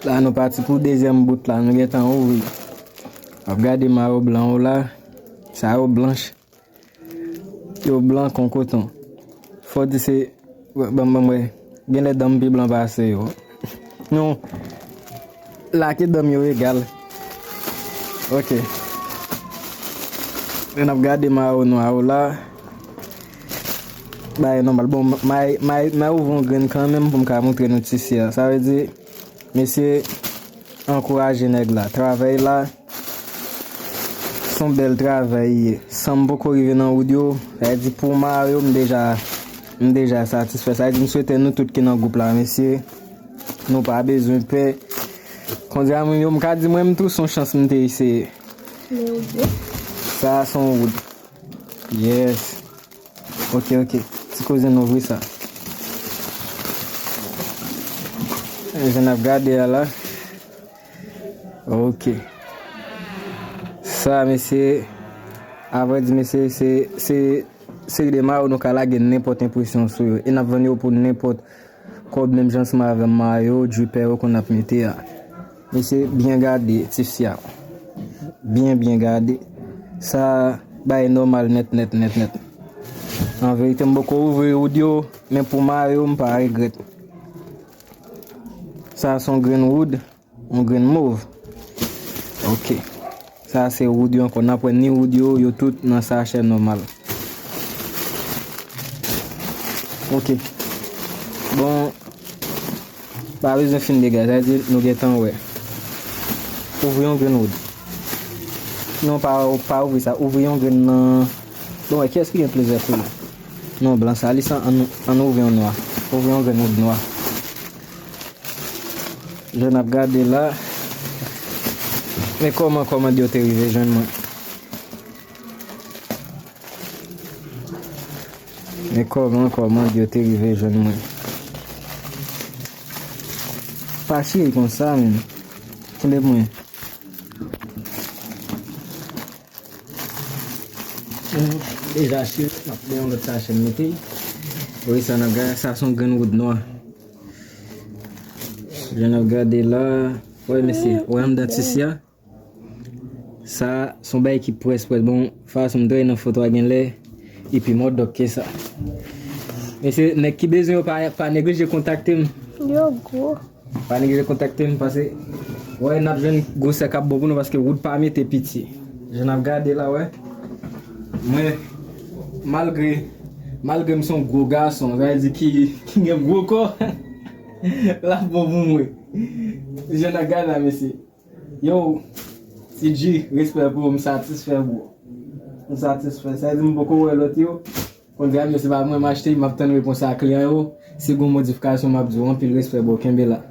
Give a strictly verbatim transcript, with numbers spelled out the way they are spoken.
La nou pati pou dezyèm bout la, nou gentan ouvri. W ap gade mayo blan yo la. Sa yo blanch. Yo blan kon koton. Fò di se, ban m, ban m wè. Genlè dan m pi blan pase yo. Non. Lake dan m yo egal. Ok. N ap gade mayo nwa yo la. Bagay nòmal. Bon, may, may, may ouvri yon grenn kanmenm pou m ka montre nou ti sè a. Sa vle di, mesye, ankouraje nèg la. Travay la, se yon bèl travay li ye. San m poko rive nan wood yo, sa vle di pou mayo, m deja, m deja satisfè. Sa vle di, m swete nou tout ki nan gwoup la, mesye, nou pa bezwen pè. Kondya mwen yo, m ka di mwen, m tou se yon chans m te eseye. Men wood yo. Sa a se yon wood. Yes. Ok, ok. Ti koze nou ouvri sa. Jan n ap gade a la. Ok. Sa, mesye, avrèdi, mesye, se, se seri de mayo nou ka lage nenpòt enpresyon sou yo. E n ap vann yo pou nenpòt kòb menm jan ansanm avè mayo, dripè yo konn ap mete a. Mesye, byen gade, ti sè a. Byen, byen gade. Sa bay nòmal nèt, nèt, nèt, nèt. An verite, m poko ouvri wood yo, men pou mayo, m pa regrèt. Sa se yon grenn wood, yon grenn mov. Ok. Sa se wood yo ankò. N ap wè ni wood yo, yo tout nan sachè nòmal. Ok. Bon, pa bezwen fin dega, sa vle di nou gentan wè. Ouvri yon grenn wood. Non, pa, pa ouvri sa. Ouvri yon grenn nan. Bon, wè, kiyès ki gen plizyè koulè? Non, blan sa, li san, ann, ann ouvri yon nwa. Ouvri yon grenn wood nwa. Jan n ap gade la. Men kòman kòmand yo te rive jwenn mwen. Men kòman kòmand yo te rive jwenn mwen. Pa chire konsa, men. Kenbe mwen. Deja chire, m ap gen yon lòt sachè m mete. Wi, sa n ap gade, sa se yon grenn wood nwa. Jan n ap gade la. Wè, mesye, wè anndan ti sè a. Sa, se yon bagay ki près, près. Bon, fason m dwe nan foto a genlè, li pi mòdòk ke sa. Mesye, nèg ki bezwen yo pa, pa neglije kontakte m. Yo gwo. Pa neglije kontakte m, paske, wè, n ap jwenn gwosè k ap bon pou nou, paske wood pa mete piti. Jan n ap gade la, wè. Mwen, malgre, malgre m se yon gwo gason, sa vle di ki, ki gen gwo kò, l ap bon pou mwen. Jan n ap gade la, mesye. Yo, T G, respè pou ou, m satisfè, bro. M satisfè. Sa vle di m poko wè lòt yo. Kondya m yo, se pa mwen m achte, m ap tann repons a kliyan yo. Si gon modifikasyon, m ap di w anpil respè, bro. Kenbe la.